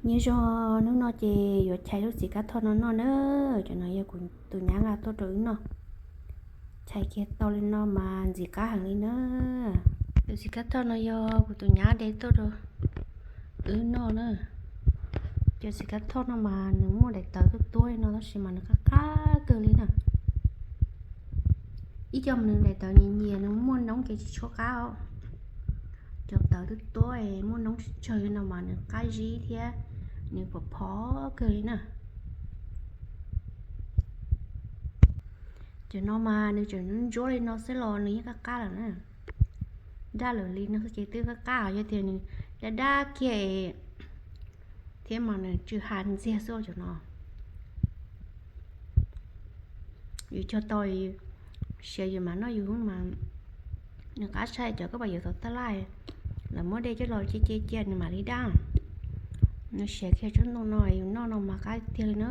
Nyob zoo, hnub no ces yuav chais lub txiv kab thoj no noj na. Cov no yog kuv tus nyab nqa tuaj rau wb noj. Chais kiag tau li no mas ntxim qab heev li na. Tus txiv kab thoj no yog kuv tus nyab de tuaj rau wb noj na. Cov txiv kab thoj no mas nws muaj daim tawv tuab tuab li no tab sis mas nws qab qab kawg li na. Ib co mas nws daim tawv nyias nyias nws muaj noob ces tsis tshua qab os. Cov tawv tuab tuab muaj noob tsawg tsawg li no mas nws qab zib thiab nws phov phov kawg li na. Cov no mas nws tseem ntsuab li no xwb los nws yeej qab qab lawm na. Daj lawm li no xwb ces twb qab qab, yog tias nws daj daj kiag thiab mas nws tsw ha ntxiag xwb cov no. Yus cog tau siav yus mam noj yus mas nws qab tshaj cov koj pom yus tom tab laj, lawv muab dej coj los cia cia cia nws mam li daj. Nws siav kiag tsob ntoo no yus noj no mas qab tiag li na.